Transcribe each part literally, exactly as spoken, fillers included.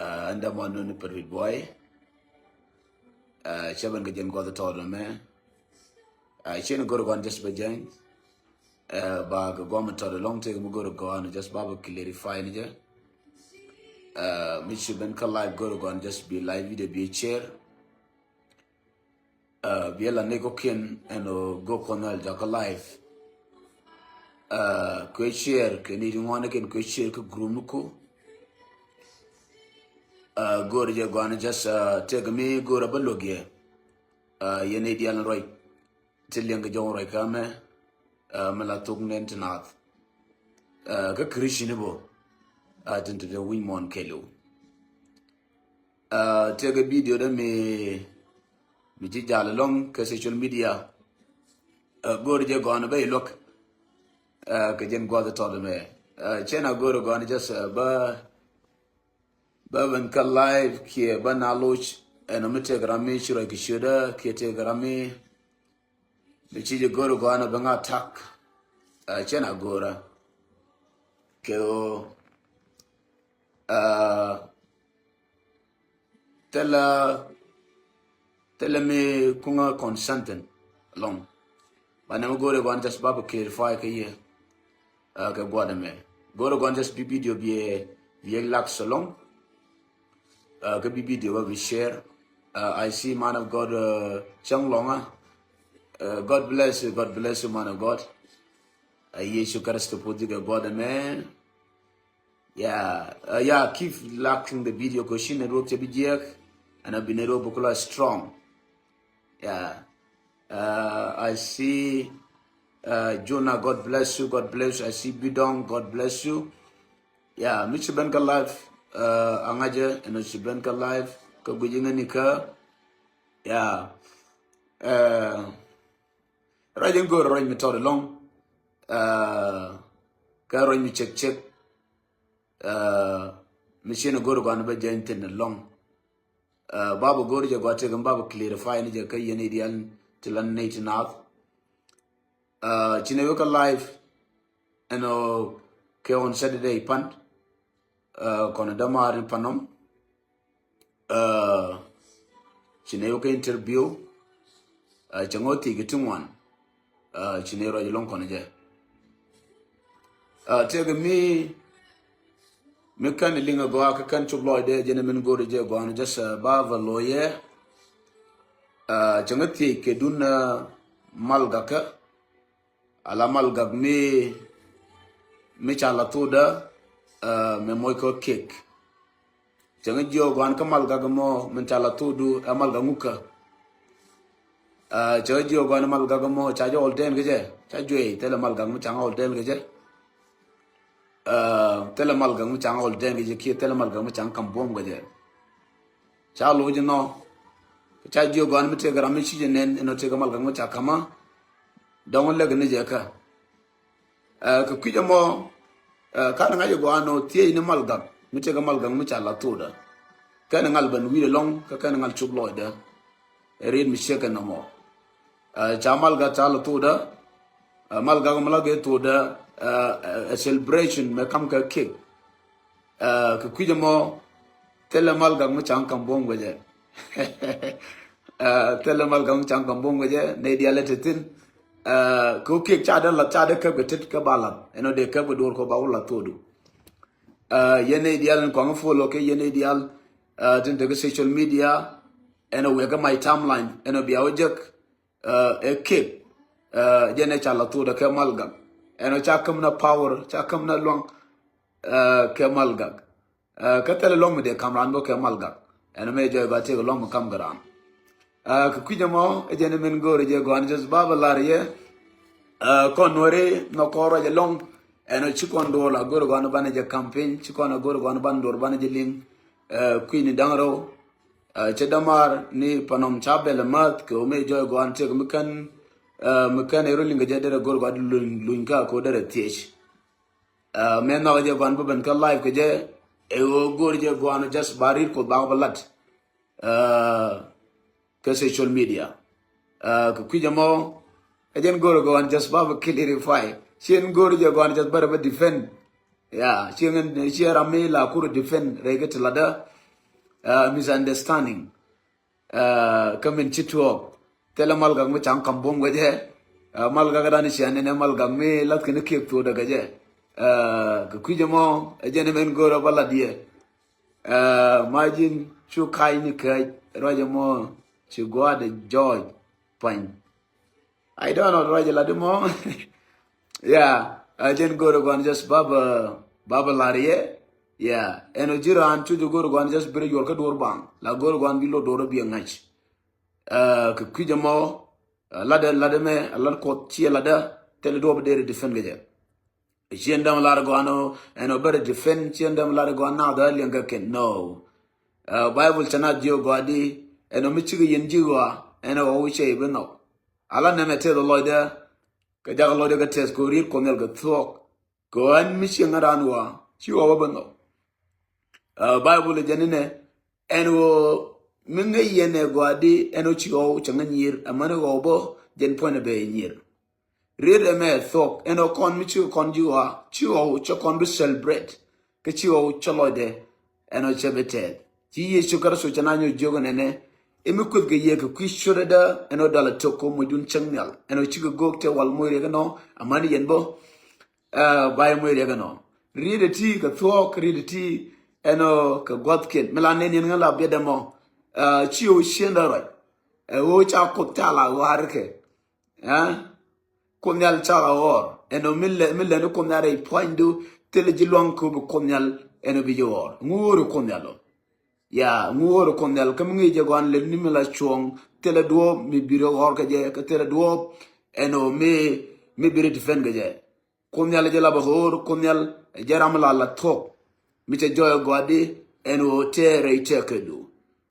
Ɛn dämɔ nuni pär wi̱c buɔy. Cä ben kɛ jɛn guɔth tɔɔt mɛ. Cien go̱r gɔn just bɛ jɛn. Ba kɛ guɔm tɔɔt lɔŋ tëk mi go̱r gɔn just ba bɛ clarify ni jɛ. Mi ci ben kä live go̱r gɔn just bi live video bi share. Biɛ la ni kɔkiɛn ɛn ɔ go̱ kɔn al jakä live. Kuɛ share kɛ ni di ŋuan kɛn kuɛ share kä group ni ku. Go̱r jɛ gɔan just tëk mi go̱r a bä lo̱k yɛ. Yɛn idial ruac ti liɛŋ kɛ jɔŋ ruac kä mɛ. Mi la thuk nɛn ti naath. Kä Christian ni bɔ tin ti dee wi̱ny mɔn kɛliw. Tëkɛ video dä mi mi ci jal lɔŋ kɛ social media. Go̱r jɛ gɔn bä iluäk kɛ jɛn guath tɔt mɛ. Cɛn a go̱r gɔn just bä bä ben kä live kiɛ bä na loc. Ɛn mi tëk ram mi ci rɔc kɛ ciötdä kiɛ tëk ram mi mi ci jɛ go̱r gɔn bä ŋa tak. Cɛn a go̱rä kɛ ɣöö Thilɛ thilɛ mi kuŋä consentin lɔŋ. Ba nɛ mi go̱o̱ri gɔn just ba bi clarify kä yɛ. Kɛ guɔdɛ mɛ go̱o̱ri gɔn just bi video biɛ biɛ lak so lɔŋ. Kɛ bi video ba bi share. I see man of God cäŋ lɔŋä. God bless you, God bless you, man of God. Yesu Kristo puthi kɛ guɔdɛ mɛ. Yeah, uh, yeah, keep liking the video kɛ ɣöö ci network cɛ bi jiɛk. And a bi network bi kula strong. Yeah. Uh, I see uh, Jonah, God bless you, God bless you. I see Bidong, God bless you. Yeah, mi ci ben kä live. Uh, aŋacɛ ɛn ci ben kä live kä guic iŋäni kä. Yeah. Uh, Ruac in go̱o̱r ruac mi tɔt ilɔŋ. Kä ruac mi cek cek. Mi cin go̱o̱r gɔan bä jɛny thin ilɔŋ. Babä go̱o̱r jɛ gɔa tek in babä clarify ni jɛ kä yɛn idial ti lan ney ti naath. Cin ɛ wek kä live ɛn ɔ kɛ on Saturday pan. Kɔn dämaar in panɔm. Ci nɛ wä kä interview. Cɛ ŋɔ thiec kɛ ti ŋuan. Ci nɛ ruac lɔŋ kɔn jɛ. Tëëkɛ mi mi kɛn liŋ a gɔaa kä kɛn cop lɔcdɛ jɛn min go̱o̱ri jɛ gɔaa ni jɛ sɛ ba vɛ loyɛ. Cɛ ŋä thiec kɛ dun mal gakä. Ala malgak mi mi ca la thudä. Mɛ moc kɔ kek. Cäŋ jiɔ guan kä malgak mɔ min ca la thudu ɛ malgak ŋukä. Cäŋ jiɔ guan malgak mɔ ca jɛ ol den kɛ jɛ ca juey thilɛ malgak mi ca ŋa ol den kɛ jɛ. Thilɛ malgak mi ca ŋa ol den kɛ jɛ kiɛ thilɛ malgak mi ca ŋa kam buɔm kɛ jɛ. Ca lo̱c inɔ. Ca jiök gɔ̱a̱n mi tëëk ram mi ci jɛ nɛn inɔ tëëk malgak mi ca ka̱mä. Dɔ̱ŋ lɛk ni jɛ kä. Kɛ kui̱c ɛmɔ. Kan ŋa̱c ɛ gɔ̱a̱n ɔ thiec ni malgak mi tëëk malgak mi ca la̱th thokdä. Kɛn ŋal ben wi̱i̱dɛ lɔ̱ŋ kä kɛn ŋal cop lɔcdä. Ɛ riet mi ciek kɛ nɔmɔ. Ca malgak ca la̱th thokdä. Malgak mi la gee thokdä. Ɛ celebration mɛ kam kɛ kek. Kɛ kui̱c ɛmɔ thilɛ malgak mi ca̱ŋ ka̱m buɔ̱m guɛcɛ. Thilɛ malgak mi ca̱ŋ ka̱m buɔ̱m guɛcɛ nɛy diaal ɛ te thi̱n. Kɛ wä kiɛk ca dee lath ca dee käp kɛ tet kä ba lath ɛn ɔ dee käp kɛ duɔ̱ɔ̱r kɔ ba wä lath thokdu. Yɛn nɛy diaal ɛn kɔaŋ follow kɛ yɛn nɛy diaal tin te kä social media. Ɛn ɔ wek kä my timeline ɛn ɔ bia wä jek. Ɛ kek jɛn ɛ ca lath thokdä kɛ malgak ɛn ɔ ca käm na power ca käm na luaŋ. Kɛ malgak. Kä thilɛ luaŋ mi dee kam raan bä kɛ malgak. Ɛn mɛ jɔy ba tiek luaŋ mi kam kɛ raan. Kɛ kui̱c ɛmɔ ɛ jɛn min go̱o̱r jɛ gɔ̱a̱n jɛ ba bä lar yɛ. Kɔn nuɔri nɔ kɔn ruac ɛlɔŋ. Ɛn ci kɔn duɔl a go̱o̱r gɔ̱a̱n banɛ jɛ kam piny ci kɔn a go̱o̱r gɔ̱a̱n banɛ duɔl banɛ jɛ liŋ. Kui̱ni da̱ŋ rɛw. Cɛ dämaar ni panɔm ca bɛl ɛ ma̱th kɛ wä mɛ jɔy gɔ̱a̱n tiek mi kɛn. Mi kɛn ɛ rɔ liŋ kɛ jɛ derɛ go̱o̱r gɔ̱a̱n luny luny ka kɛ wä derɛ thiec. Mɛ nhɔk jɛ gɔan bä ben kä live kɛ jɛ. Ɛ ɣöö go̱o̱r jɛ gɔan just ba ri̱t kuoth bakɔ bä lat. Kɛ social media. Kɛ kui̱c ɛmɔ ɛ jɛn go̱o̱r gɔan just ba bä clarify cien go̱o̱r jɛ gɔan just bä rɛ bä defend. Ya cien ciɛ ram mi la kur defend rɛy kɛ ti latdä. Misunderstanding. Kä min ci tuɔɔk thilɛ mal gak mi ca̱ŋ kam buɔ̱m kɛ jɛ. Mal gak dan cia nɛnɛ mal gak mi lath kɛn kiɛk thuɔɔdɛ kɛ jɛ. Kɛ kui̱c ɛmɔ ɛ jɛn ɛmɛn go̱o̱rä bä lat yɛ. Majin cu ka̱cni käc ruac ɛmɔ ci gua̱a̱dɛ jɔɔc pany. I don't know ruac lat ɛmɔ. Yeah, ɛ jɛn go̱o̱rä gua̱n just baba baba lar yɛ. Yeah, ɛn ɔ ji̱ raan cu jɛ go̱o̱rä gua̱n just bi rɛ yuɔr kä duɔr baŋ la go̱o̱rä gua̱n bi lot duɔr bi ɛ ŋa̱c. Kɛ kui̱c ɛmɔ latdɛ latdɛ mɛ lat kuɔth ciɛ latdä thilɛ duɔp dee rɛ defend kɛ jɛ. Ciɛn däm lar gɔan ɔ ɛn ɔ bɛ rɛ defend ciɛn däm lar gɔan nath ɛ liɛŋ kɛ kɛn no. Bible cɛ nath jiök gɔaa di ɛn ɔ mi cikɛ yɛn ji̱ ɣɔaa ɛn ɔ ɣɔw cɛ i̱ bi nhɔk. Ala nɛmɛ tɛth ɔ lɔcdɛ kɛ jakä lɔcdɛ kɛ tɛth kɛ ɣöö riet kuɔth nhial kɛ thuɔ̱k. Kɛ ɣän mi cieŋ ɛ raan ɣɔaa ci ɣɔw ɛ bi nhɔk. Bible jɛ ni nɛ ɛn ɣöö mi ŋäc yɛn ɛ gɔaa di ɛn ɣöö ci ɣɔw cɛ ŋä nyier ɛmäni ɣɔw bä jɛn puɔ̱nɛ bɛ nyier. Riet ɛmɛ thuɔ̱k ɛn ɣöö kɔn mi cikɛ kɔn ji̱ ɣɔaa ci ɣɔw cɛ kɔn bi celebrate. Kä ci ɣɔw cɛ lɔcdɛ ɛn ɣöö cɛ bi tɛth ci Yecu Kritho cɛ na nyɔk jiök ɛnɛnɛ. Imi kueth kɛ yɛ kɛ kui̱ ciötdä ɛn ɣöö dal ɛ tök kɛ mocdun cäŋ nhial ɛn ɣöö cikɛ go̱o̱k tɛ wal moc riɛk ɛnɔ. Amäni yɛn bä ba yɛ moc riɛk ɛnɔ. Riet ɛ ti kɛ thuɔ̱k riet ɛ ti ɛn ɣöö kɛ gua̱thkiɛn mi la nɛn yɛn ŋä la biɛt ɛmɔ. Ci ɣöö ciendä ruac ɛ ɣöö ca kuoth ca la ɣɔaarkɛ. Kuoth nhial ca la ɣɔr ɛn ɣöö mi lɛ mi lɛni kuoth nhial rɛy pua̱nydu. Thilɛ ji̱ lua̱ŋ kööb kuoth nhial ɛn ɣöö bi ji̱ ɣɔr ŋu ɣööri kuoth nhial ɔ. Ya ŋu ɣööri kuoth nhial kä mi ŋi̱i̱c jɛ gɔan lɛni mi la cuɔ̱ɔ̱ŋ. Thilɛ duɔ̱ɔ̱p mi bi rɛ ɣɔr kɛ jɛ kä thilɛ duɔ̱ɔ̱p ɛn ɣöö mi mi bi rɛ defend kɛ jɛ. Kuoth nhial jɛ la bɛ ɣöör kuoth nhial jɛ ram la la thuɔ̱k. Mi cɛ jɔɔy gɔaa di ɛn ɣöö tɛɛrɛ i̱ tɛɛkädu.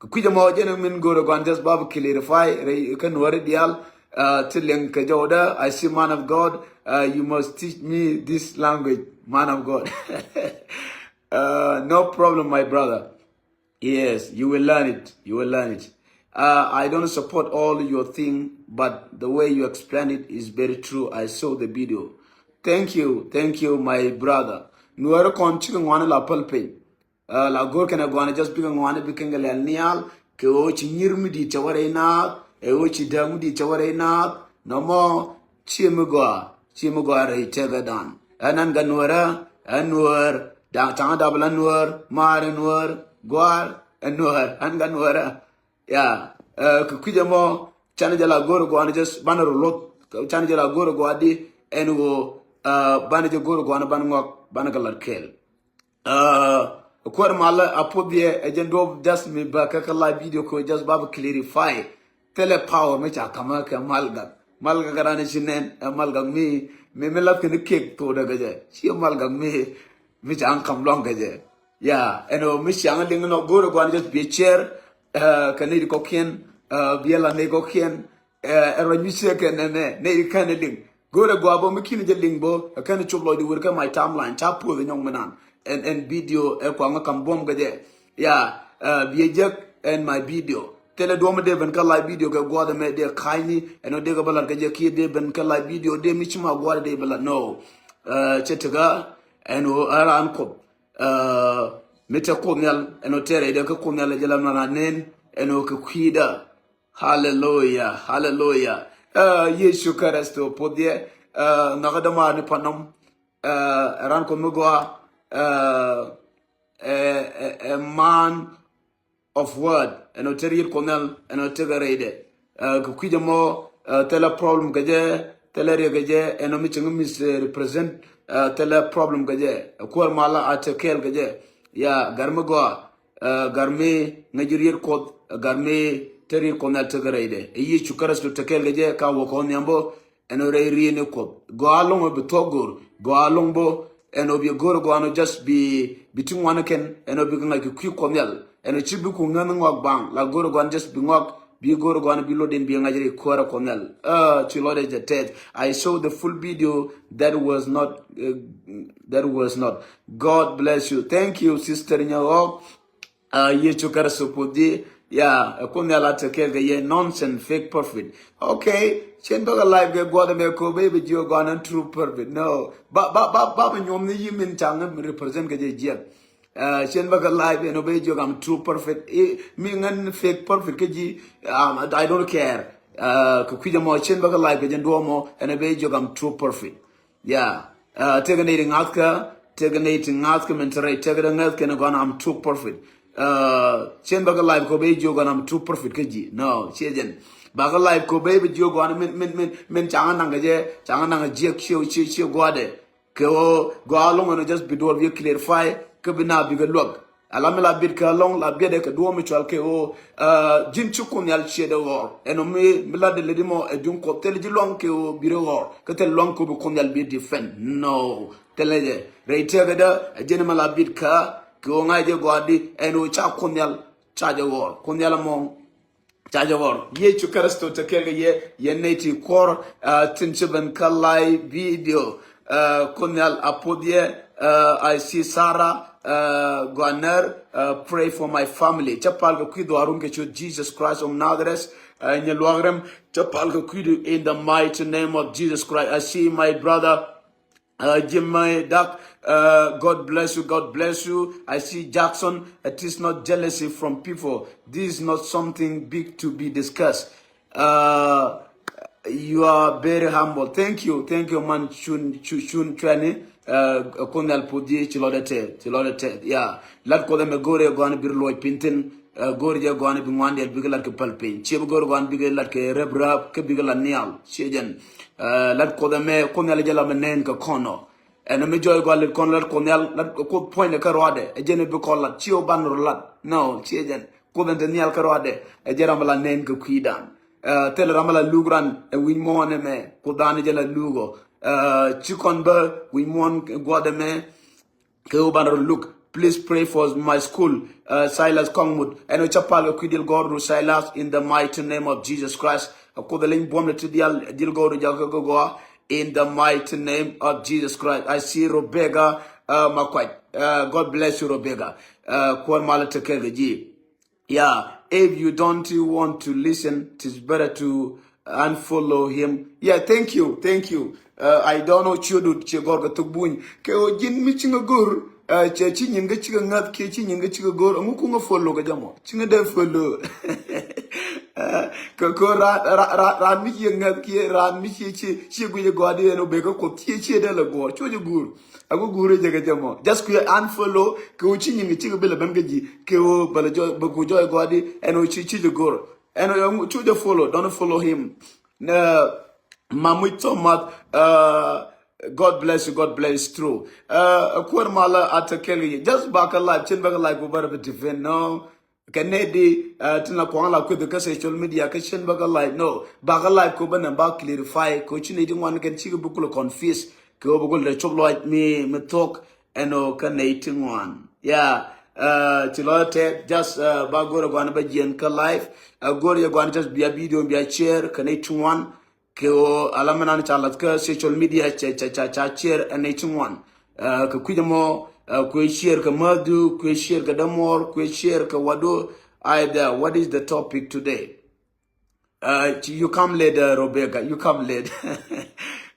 Kɛ kui̱c ɛmɔ jɛn min go̱o̱rɛ gɔaa just bä bi clarify rɛy kä nuɔ̱ɔ̱ri diaal. Ti liɛŋ kɛ jɔwdä I see man of God. You must teach me this language man of God. No problem my brother. Yes, you will learn it. You will learn it. I don't support all your thing, but the way you explain it is very true. I saw the video. Thank you, thank you, my brother. Nuɔrɛ kɔn cikɛ ŋuani la päl piny. La go̱r kɛnɛ guani just bikɛ ŋuani bikɛ ŋɛ lɛl nial kɛ ɣöö ci nyir mi di̱i̱t cɛ wä rɛy naath. Ɛ ɣöö ci däk mi di̱i̱t cɛ wä rɛy naath. Nɔmɔ ci mi gɔaa ci mi gɔaa rɛy tɛkɛ dan. Ɛn ɛn gɛ nuɔrɛ ɛn nuɔr. Da̱ŋ ca̱ŋ dap la nuɔr maar nuɔr. Gua̱a̱r ɛn nuɔr ɛn gɛ nuɔrɛ. Ya kɛ kui̱c ɛmɔ canɛ jɛ la go̱o̱r gua̱a̱n jɛ banɛ rɔ loth. Canɛ jɛ la go̱o̱r gua̱a̱n di ɛn ɣöö banɛ jɛ go̱o̱r gua̱a̱n banɛ ŋɔak banɛ kɛ lat kɛɛl. Kuäär malä a puɔth yɛ ɛ jɛn duɔ̱p just mi bä kä kä live video kɛ just bä bi clarify. Thilɛ power mi ca ka̱mä kɛ malgak malgak ran ci nɛn ɛ malgak mi mi mi lath kɛn kek thokdɛ kɛ jɛ ci malgak mi mi ca ŋ kam luaŋ kɛ jɛ. Ya ɛn ɔ mi ciaŋ liŋ nɔ go̱o̱r ɛ gua̱n just bi share. Kɛ nɛy di kɔkiɛn bi ɛ la nɛy kɔkiɛn. Ɛ ruac mi ciek kɛ nɛmɛ nɛy di kɛn ɛ liŋ. Go̱o̱rɛ gɔaa bä mi ki̱n jɛ liŋ bä ɛ kɛn cop lɔcdi wër kä my timeline ca puɔth ɛ nyɔŋ mi nan. Ɛn ɛn video ɛ kuaŋ ɛ kam buɔ̱m kɛ jɛ. Ya biɛ jek ɛn my video. Thilɛ duɔ̱m dee ben kä live video kɛ gua̱a̱th ɛmɛ dee ka̱cni ɛn ɔ dee kɛ bä lat kɛ jɛ kiɛ dee ben kä live video dee mi ci ma gua̱a̱th dee bä lat no. Cɛ tekä ɛn ɣöö ɛ raan kuoth. Mi te kuoth nhial ɛn ɣöö tɛɛrɛ idɛ kä kuoth nhial ɛ jɛ la ma ran nen ɛn ɣöö kɛ kui̱dä. Haleluya, haleluya. Yecu Kritho puɔth yɛ. Nhɔkä dämaar ni panom. Ɛ ran kuɔth mi gɔaa. Ɛ man of word ɛn ɔ te riet kuɔth nhial ɛn ɔ tekɛ rɛydɛ. Kɛ kui̱c ɛmɔ thilɛ problem kɛ jɛ. Thilɛ riɛk kɛ jɛ ɛn ɔ mi cieŋ misrepresent. Thilɛ problem kɛ jɛ ɛ kuäär malä a te kɛɛl kɛ jɛ. Ya gar mi gɔaa. Gar mi ŋäc riet kuɔth gar mi te riet kuɔth nhial tekɛ rɛydɛ ɛ Yecu Kritho te kɛɛl kɛ jɛ ka wä kɔn nhiam bä. Ɛn ɔ rɛy riet ni kuɔth gɔaa loŋ ɔ bi thuɔk go̱o̱r gɔaa loŋ bä. Ɛn ɔ bi go̱o̱r gɔaa nɔ just bi bi ti ŋuan kɛn ɛn ɔ bi kɛ ŋa̱c kɛ kui̱ kuɔth nhial. Ɛn ɔ ci bi ku ŋänh ŋɔak baŋ la go̱o̱r gɔaa nɔ just bi ŋɔak bi go̱o̱r gɔaa nɔ bi lot in bi ŋa̱c rɛy kuäärä kuɔth nhial. Ci lɔcdɛ jɛ tɛth. I saw the full video. That was not that was not. God bless you. Thank you sister Nyawok. Yecu Kritho puɔth ji̱. Ya ɛ kuoth nhial a te kɛɛl kɛ yɛ nonsense fake prophet. Okay. Cien bäkɛ live kɛ guɔth ɛmɛ ko̱ bä i̱ bɛ jiök gɔaa nɔn true prophet no. Ba ba ba ba bɛ nyuɔm ni yi̱ min caŋ represent kɛ jɛ jiɛk. Cien bä kɛ live ɛn ɔ bɛ jiök, I'm too perfect. Mi ŋän fake perfect kä ji̱, I don't care. Kɛ kui̱c ɛmɔ cien bä kɛ live kɛ jɛn duɔ̱ɔ̱mɔ ɛn ɔ bɛ jiök, I'm too perfect. Yeah. Tekɛ nɛy ti ŋa̱thkä, tekɛ nɛy ti ŋa̱thkä min te rɛy, tekɛ dee ŋäth kɛn gɔn, I'm too perfect. Cien bä kɛ live kɛ bɛ jiök gɔn, I'm too perfect kä ji̱. No, ciɛ jɛn. Ba kɛ live kɛ bɛ bɛ jiök gɔn min, min, min, min caŋä naŋ kɛ jɛ, caŋä naŋ kɛ jiɛk ciɛ, ciɛ, ciɛ gua̱dɛ. Kɛ ɣöö gɔaa ɛlɔ̱ŋ ɛn ɔ just bi duɔl bi clarify kä bi na bikɛ luäk. Ala mi la biɛt kɛ ɛlɔ̱ŋ la biɛt ɛ kɛ duɔ̱ɔ̱p mi cual kɛ ɣöö ji̱n ci Kuoth Nhial ciɛ dee ɣɔr. Ɛn ɔ mi, mi la dee lät imɔ ɛ duŋ Kuɔth thil ji̱ luaŋ kɛ ɣöö bi dee ɣɔr. Kä thil luaŋ kɛ ɣöö bi Kuoth Nhial bi defend. No. Thil ɛ jɛ. Rɛy tëkädä ɛ ji̱n mi la biɛt kä kɛ ɣöö ŋa̱c jɛ gɔaa di ɛn ɣöö ca Kuoth Nhial ca jɛ ɣɔr. Kuoth Nhial ɛmɔ ca jɛ ɣɔr. Yecu Kritho te kɛɛl kɛ yɛ, yɛn nɛy ti kuɔr tin ci ben kä live video. Kuoth Nhial a puɔth yɛ. I see Sarah Guaner, pray for my family. Cä pal kɛ kui̱ dhuaarun kɛ ciöt Jesus Christ of Nazareth. Nyɛ luaak rɛm, cä pal kɛ kui̱du in the mighty name of Jesus Christ. I see my brother Uh, Jim, my doc, uh, God bless you, God bless you. I see Jackson. It is not jealousy from people. This is not something big to be discussed. Uh, you are very humble. Thank you, thank you, man. Chun, chun, chun, chwani. Uh, Kuoth Nhial puɔth ji̱, ci lɔcdä tɛth, ci lɔcdä tɛth. Yeah. Lat Kuoth ɛmɛ go̱o̱rɛ gɔaa ni bi rɔ luɔc piny thi̱n. Go̱o̱r jɛ gɔaa ni bi ŋuan diɛl bikɛ lat kɛ päl piny. Ciɛ bi go̱o̱r gɔaa ni bikɛ lat kɛ rep rap, kä bikɛ lat nhial. Ciɛ jɛn. Lat Kuoth ɛmɛ, Kuoth Nhial jɛ la mɛ nɛn kɛ kɔn ɔ. Ɛn mi jɔɔc gɔaa lat kɔn, lat Kuoth Nhial, lat Kuoth puɔ̱nydɛ kä ruacdɛ. Ɛ jɛn bi kɔn lat. Ciɛ wä ban rɔ lat. No, ciɛ jɛn. Kuoth ɛn te nhial kä ruacdɛ. Ɛ jɛn ram la nɛn kɛ kui̱dan. Thilɛ ram la luk ran ɛ wi̱ny muɔ̱ɔ̱n ɛmɛ. Kuoth dan jɛ la luk ɔ. Ci kɔn bä wi̱ny muɔ̱ɔ̱n gua̱dɛ mɛ. Kɛ ɣöö banɛ rɔ luk. Please pray for my school. Uh, Silas Kɔŋmut. Ɛn ɣöö cä pal kɛ kui̱ diɛl gɔɔrdu Silas in the mighty name of Jesus Christ. A Kuoth ɛ leny buɔ̱mdɛ ti diaal diɛl gɔɔrdu jakä gɔgɔa in the mighty name of Jesus Christ. I see Rebecca uh, Makwach. Uh, God bless you, Rebecca. Uh, Kuäär malä tekɛ kɛ ji̱. Yeah, if you don't want to listen, it is better to unfollow him. Yeah, thank you, thank you. Uh, I don't know ciötdu ciɛ gɔr kɛ thok buny. Kɛ ɣöö ji̱n mi ciŋ a go̱r, uh, cɛ ci nyin kä cikɛ ŋäth kiɛ ci nyin kä cikɛ go̱r, ɛŋu kuŋä follow kɛ jɛ mɔ? Ciŋä dee follow. Uh, kɛ ko̱r ran, ran, ran, ran mi ciɛ ŋäth kiɛ ran mi ciɛ, ciɛ, ciɛ guic a gɔaa di ɛn ɔ bek kä Kuoth ciɛ, ciɛ dee lɛ guɔ̱ɔ̱r, cuɔ jɛ guur. Aku guure jɛ kɛ jɛ mɔ. Just kui̱ unfollow kɛ ɣöö ci nyin kɛ cikɛ bilɛ ben kä ji̱ kɛ ɣöö bɛ lɛ jɔɔc, bɛ ku jɔɔc gɔaa di ɛn ɣöö ci, ci jɛ go̱r. Ɛn ɣöö cu jɛ follow, don't follow him. Nɛ mamuc Thomas, uh, God bless you, God bless you. True. Uh, kuäär malä a te kɛl kɛ yɛ. Just bakɛ live, cin bakɛ live ku bärɛ bi defend, no. Kɛ nɛy di, uh, tin la kuaŋ la kueth kä social media kä cin bä kä live, no. Ba kä live kɛ bä nɛ ba clarify kɛ ci nɛy di ŋuan kɛn cikɛ bi kulɛ confuse kɛ bä kulɛ cop lɔc mi, mi thuɔk ɛn ɔ kä nɛy ti ŋuan. Yeah. Uh, ci lɔc tɛ just, uh, ba go̱rɛ guan bä jiɛn kä live. Uh, go̱rɛ jɛ guan just bia video bia share kɛ nɛy ti ŋuan. Kɛ ɣöö ala mi nan ca lath kä social media ca, ca, ca, ca share ɛn nɛy ti ŋuan. Uh, kɛ kui̱c ɛmɔ, uh, kuɛ share kɛ mäthdu, kuɛ share kɛ dämuɔɔr, kuɛ share kɛ watdu. Either, what is the topic today? Uh, you come late, uh, Rebecca. You come late.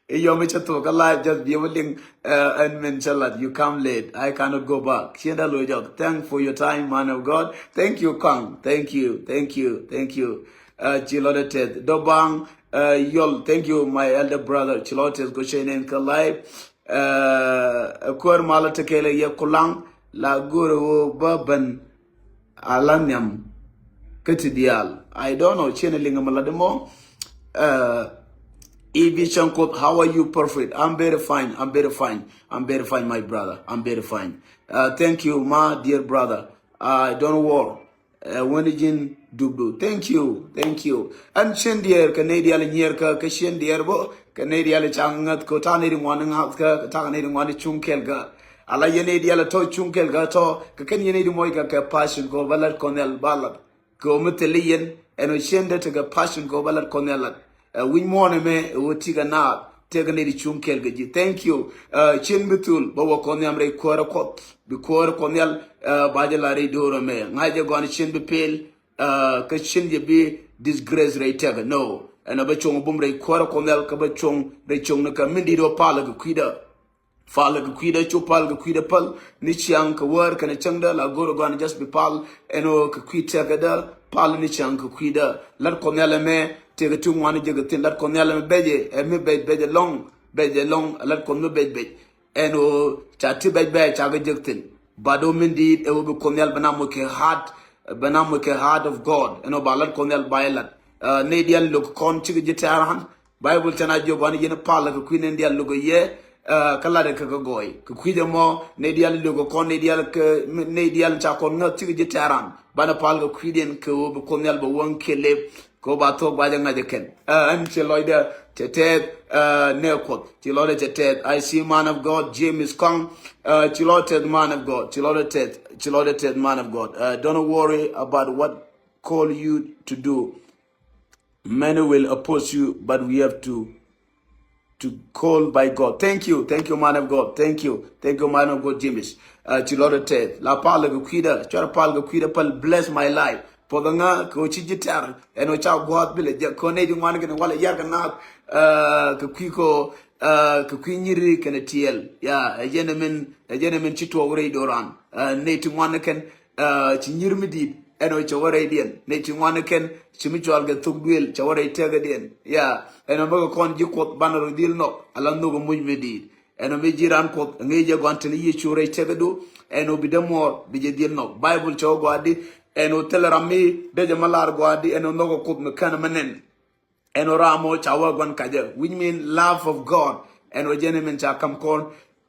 Yɔm i̱ cä thok kä live, just bi wä liŋ, uh, ɛn min cä lat. You come late. I cannot go back. Ciɛ da lo̱c jɔk. Thank for your time, man of God. Thank you, Kang. Thank you. Thank you. Thank you. Uh, ci lɔcdä tɛth. Dɔ̱baŋ, uh, Yɔl. Thank you, my elder brother. Ci lɔcdä tɛth kɛ cɛ nɛn kä live. Uh, kuäär malä tekɛlɛ yɛ kulaŋ la go̱rɛ ɣöö bä ben a la nhiam kä ti diaal. I don't know, ciɛ ni liŋ mi la di mɔ. Uh, Ibi Chan Kuoth, how are you? Perfect. I'm very fine. I'm very fine. I'm very fine, my brother. I'm very fine. Uh, thank you, my dear brother. I don't worry. Ɛ wä ni ji̱n dupdu. Thank you, thank you. Ɛn cien diɛɛr kɛ nɛy diaal nyiɛɛr kä, kɛ cien diɛɛr bä kɛ nɛy diaal caŋ ŋäth kɛ ta̱a̱ nɛy di ŋuan ŋa̱th kä, kɛ ta̱a̱ nɛy di ŋuan cuŋ kɛl kä. Ala yɛn nɛy diaal tɔ̱ cuŋ kɛl kä tɔ̱, kɛ kɛn yɛn nɛy di muɔc kɛ, kɛ passion kɛ bä lat kɔn nhial ba lat. Kɛ ɣöö mi thil i̱ yɛn ɛn ɣöö cien dee tekɛ passion kɛ ɣöö bä lat kɔn nhial lat. Ɛ wi̱c muɔ̱ɔ̱n ɛmɛ ɛ ɣöö ti̱i̱ kɛ naath tekɛ nɛy ti cuŋ kɛɛl kɛ ji̱. Thank you. Ɛ cien bi thul bä wä kɔn nhiam rɛy kuäärä Kuɔth, bi kuäärä kɔn nhial. Ɛ ba jɛ la rɛy do̱r ɛmɛ ŋa̱c jɛ gɔn cien bi pel. Ɛ kä cien jɛ bi disgrace rɛy tɛk. No, ɛn ɛ bä cuɔ̱ŋ bum rɛy kuäärä kɔn nhial kä bä cuɔ̱ŋ rɛy cuɔ̱ŋ ni kɛ min di̱t wä palä kɛ kui̱dä. Pal kɛ kui̱dä, cu pal kɛ kui̱dä päl ni ciaŋ kɛ wäär kɛnɛ cäŋdä. La go̱r ɛ gɔaa ni just bi pal ɛn ɣöö kɛ kui̱ tɛkädä, pal ni ciaŋ kɛ kui̱dä. Lat Kuɔth Nhial ɛmɛ tëëkɛ ti ŋuan jek ɛ thi̱n. Lat Kuɔth Nhial ɛmɛ bɛc ɛ, ɛ mi bɛc bɛc ɛlɔ̱ŋ, bɛc ɛlɔ̱ŋ. Lat Kuɔth mi bɛc bɛc. Ɛn ɣöö ca ti bɛc bɛc ca kɛ jek thi̱n. But ɣöö min di̱i̱t ɛ ɣöö bi Kuoth Nhial bɛ na moc kɛ heart, bɛ na moc kɛ heart of God. Ɛn ɣöö ba lat Kuɔth Nhial ba yɛ lat. Nɛy diaal lo̱k kɔn cikɛ ji̱ tɛ̈ran. Bible cɛ na jiök ɣɔaa ni yɛn pal kɛ kui̱ nɛy diaal lo̱k yɛ, kä lat kɛ kɛ gɔɔy. Kɛ kui̱ jɛ mɔ nɛy diaal lo̱k kɔn, nɛy diaal kɛ, nɛy diaal ca kɔn ŋäth cikɛ ji̱ tɛ̈ran. Banɛ pal kɛ kui̱diɛn kɛ ɣöö bi Kuoth Nhial bɛ wäŋ kiɛ lep. Kɛ ɣöö ba thuɔ̱k ba jɛ ŋa̱c ɛ kɛn. Ɛn ci lɔcdɛ cɛ tɛth nɛ Kuɔth. Ci lɔcdɛ cɛ tɛth. I see man of God, James Kɔŋ. Ci lɔcdɛ tɛth man of God. Ci lɔcdɛ tɛth. Ci lɔcdɛ tɛth man of God. Don't worry about what call you to do. Many will oppose you, but we have to to call by God. Thank you, thank you, man of God. Thank you, thank you, man of God, James. Ci lɔcdɛ tɛth. La pal kɛ kui̱dä, cuarɛ pal kɛ kui̱dä päl, bless my life. Puɔth ŋa kɛ ɣöö ci ji̱ tɛ̈r ɛn ɣöö ca gua̱a̱th bilɛ jɛ kɔn nɛy ti ŋuan kɛn walɛ yar kɛ naath. Kɛ kui̱ kɔ, kɛ kui̱ nyiri kɛnɛ tiɛɛl. Ya, ɛ jɛn ɛmɛn, ɛ jɛn ɛmɛn ci tuɔɔk rɛy do̱ran. Nɛy ti ŋuan kɛn ci nyir mi di̱i̱t ɛn ɣöö cɛ wä rɛydiɛn. Nɛy ti ŋuan kɛn ci mi cɔal kɛ thok duëël cɛ wä rɛy tɛkädiɛn. Ya, ɛn ɣöö mi kɛ kɔn ji̱ Kuɔth banɛ rɔ dhil nhɔk ala nhök ɛ muc mi di̱i̱t. Ɛn ɣöö mi ji̱ raan Kuɔth ŋi̱i̱c jɛ gɔaa tin Yecu rɛy tɛkädu, ɛn ɣöö bi dämuɔɔr bi jɛ dhil nhɔk. Bible cɛ wä gɔaa di ɛn ɣöö thilɛ ram mi dee jɛ mi lar gɔaa di ɛn ɣöö nhɔkɛ Kuoth mi kän mɛ nɛn. Ɛn ɣöö ram ɔ ca wä gua̱n kacä, which mean love of God. Ɛn ɣöö jɛn ɛmɛn ca ka̱m kɔn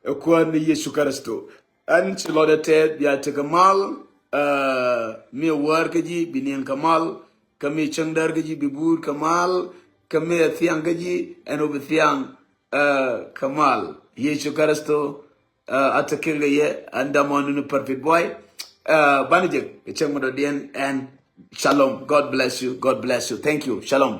ɛ Kuäär ni Yecu Kritho. Ɛn ci lɔcdɛ tɛth, bia tekɛ mal. Mi ɛ wäär kä ji̱ bi niɛŋ kɛ mal. Kä mi cäŋ däär kä ji̱ bi buur kɛ mal. Kä mi ɛ thiaŋ kä ji̱ ɛn ɣöö bi thiaŋ kɛ mal. Yecu Kritho a te kek kɛ yɛ. Ɛn dämɔni ni perfect boy. Banɛ jek kɛ cäŋ mi dɔ̱diɛn. Ɛn shalom. God bless you. God bless you. Thank you. Shalom.